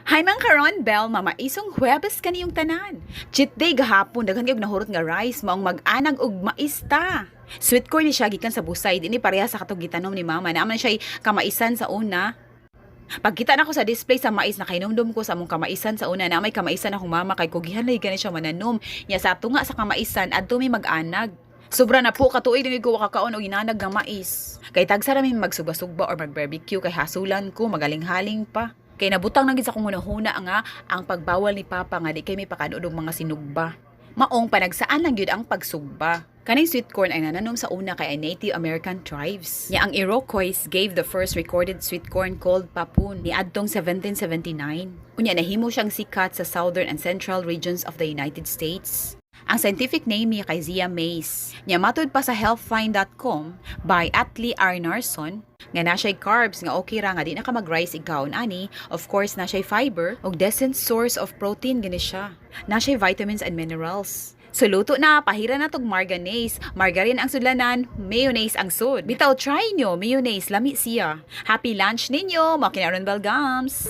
Hi, mga karon Bell, mamaisong Huwebes kaniyong tanan. Cheat day gahapon, daghan kayog nahurot nga rice, maong mag-anag og mais ta. Sweet corn ni siya gikan sa Busay, dinhi pareha sa katong gitanom ni mama. Naa man siya kamaisan sa una. Pagkita nako sa display sa mais, nakahinumdum ko sa among kamaisan sa una na may kamaisan akong mama kay kugihan lagi gani siya mananom. Nya sa tunga sa kamaisan adto may mag-anag. Sobra na po katuig nga ko kakaon og inanag nga mais. Kay tagsa ra mi magsugba-sugba or mag-barbecue kay hasulan ko, magaling-haling pa. Kay nabutang na gid sa akong hunahuna nga ang pagbawal ni Papa nga di kay may pakaon og mga sinugba. Maong panagsaan lang gyud ang pagsugba. Kaning sweet corn ay nananom sa una kay ay Native American tribes. Nya ang Iroquois gave the first recorded sweet corn called papun niadtong 1779. Unya nahimo siyang sikat sa southern and central regions of the United States. Ang scientific name niya kay Zea mays. Nya matud pa sa healthline.com by Atli Arnarson nga na siya'y carbs nga okay ra nga di na ka mag-rice ikaon ani. Of course, na siya'y fiber ug decent source of protein gani siya. Na siya'y vitamins and minerals. So luto na, pahira na tog marganese. Margarine ang sudlanan, mayonnaise ang sud. Bitaw try nyo, mayonnaise, lami siya. Happy lunch ninyo, mga kinaron Belgams!